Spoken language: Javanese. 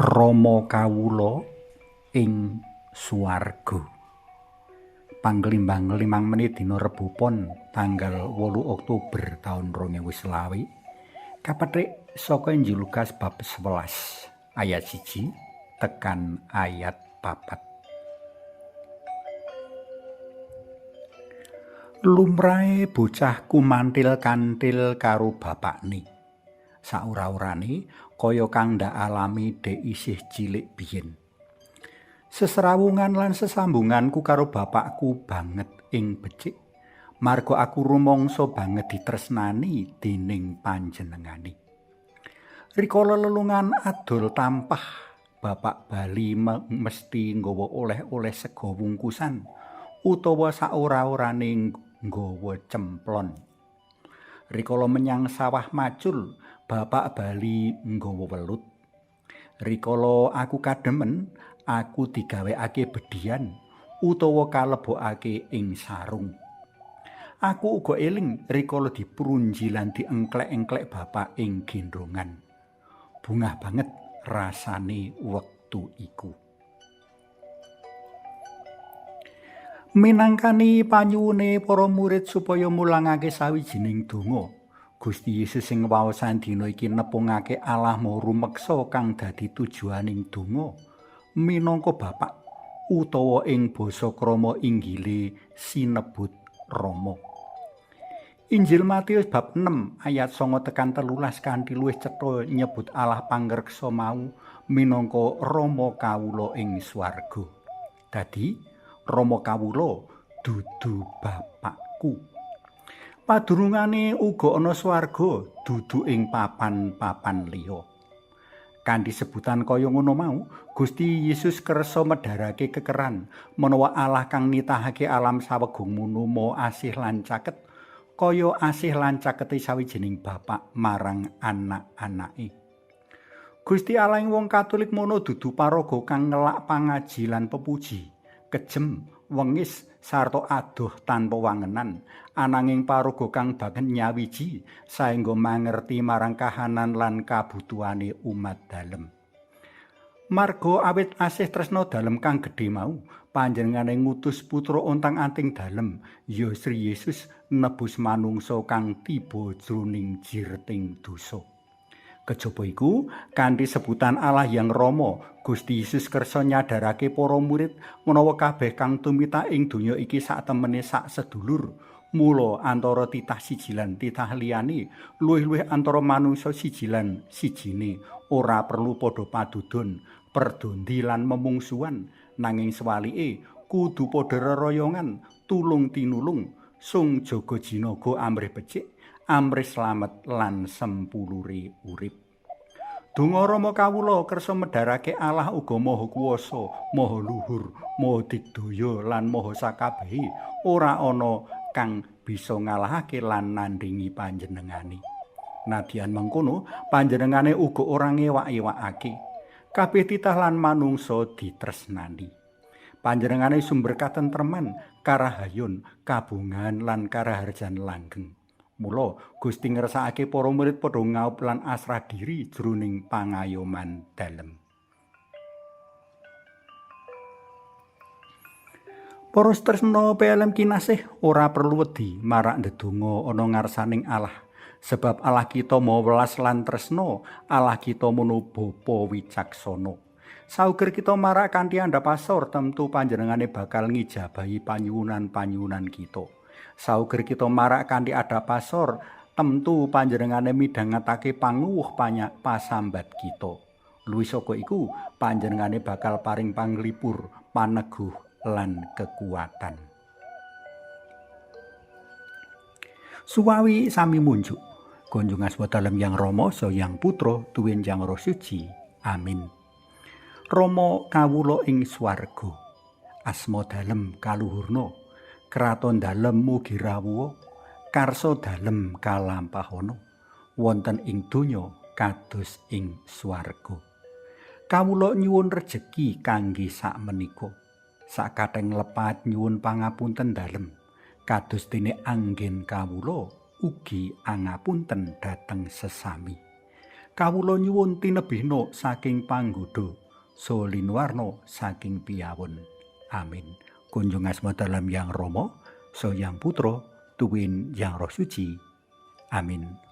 Rama kawula ing swarga. Panglimbang 5 menit dina Rebo Pon tanggal 8 Oktober taun 2020 kapethik saka Injil Lukas bab 11 ayat 1 tekan ayat 4. Lumrahe bocah kumantil-kantil karo bapakne. Saura-urane kaya kang ndak alami dek isih cilik biyen. Sesrawungan lan sesambunganku karo bapakku banget ing becik. Marga aku rumangsa banget ditresnani dening panjenengane. Rikala lelungan adol tampah, bapak bali mesti nggawa oleh-oleh sega wungkusan utawa saora-orane nggawa cemplon. Rikala menyang sawah macul, bapak bali nggawa welut. Rikala aku kademen, aku digawekake bedian utawa kalebokake ing sarung. Aku uga eling rikala diprunji lan diengklek-engklek bapak ing gendongan. Bungah banget rasane wektu iku. Minangkani panyuwune para murid supaya mulangake sawijining donga, Gusti Yesus sing waosan dina iki nepungake Allah Maha Rumeksa kang dadi tujuaning donga minangka Bapak utawa ing basa krama inggile sinebut Rama. Injil Matius bab 6 ayat 9 tekan 13 kanthi luwih cetha nyebut Allah pangreksa mau minangka Rama kawula ing swarga. Dadi Rama kawula dudu bapakku. Padurungane uga ana swarga dudu ing papan-papan liya. Kanthi sebutan kaya ngono mau, Gusti Yesus kersa medharake kekeran menawa Allah kang nitahake alam sawegung mono maha asih lan caket kaya asih lan cakete sawijining bapak marang anak-anake. Gusti Allah ing wong Katolik mono dudu paraga kang ngelak pangaji lan pepuji, kejem, wengis sarta adoh tanpa wangenan, ananging paraga kang banget nyawiji saengga mangerti marang kahanan lan kabutuhane umat dalem. Marga awit asih tresna dalem kang gedhe mau, panjenengane ngutus putra ontang-anting dalem, ya Sri Yesus nebus manungsa kang tiba jroning jirting dosa. Kejaba iku, kanthi sebutan Allah Yang Rama, Gusti Yesus kersa nyadarake para murid menawa kabeh kang tumindak ing donya iki sak temene sak sedulur. Mula antara titah siji lan titah liyane, luwih-luwih antara manungsa siji lan sijine ora perlu padha padudon, perdondi lan memungsuhan, nanging sewalike kudu padha reroyongan, tulung tinulung, sung jaga jinaga amrih becik, amrih slamet lan sempulure urip. Donga Rama kawula kersa medharake Allah uga maha kuwasa, maha luhur, maha digdaya lan maha sakabehe, ora ana kang bisa ngalahake lan nandhingi panjenengane. Nadyan mengkono, panjenengane uga ora ngewak-ewakake. Kabeh titah lan manungsa ditresnani. Panjenengane sumber katentreman, karahayun, kabungan lan karaharjan langgeng. Mula Gusti ngersakake para murid padha ngaup lan asrah diri jroning pangayoman dalem. Para tresna PLM kinasih ora perlu wedi marak ndedonga ana ngarsaning Allah, sebab Allah kita maha welas lan tresna, Allah kita mono Bapa wicaksana. Sauger kita marak kanthi andhap asor, tentu panjenengane bakal ngijabahi panyuwunan-panyuwunan kita. Sauger kita marak kanthi andhap asor, tentu panjenengane midhangetake panguwuh pasambat kita. Luwih saka iku, panjenengane bakal paring panglipur, paneguh lan kekuatan. Suwawi sami munjuk. Kunjung asma dalem Yang Rama, Saha Yang Putra, tuwin Yang Roh Suci. Amin. Rama kawula ing swarga, asma dalem kaluhurna, kraton dalem mugi rawuha, karsa dalem kalampahana, wonten ing donya kados ing swarga. Kawula nyuwun rejeki kangge sakmenika. Sakatheng lepat nyuwun pangapunten dalem, kados dene anggen kawula ugi angapunten dhateng sesami. Kawula nyuwun tinebihna saking panggoda saha linuwarna saking piyawon. Amin. Kunjung asma dalem Yang Rama, saha Yang Putra, tuwin Yang Roh Suci. Amin.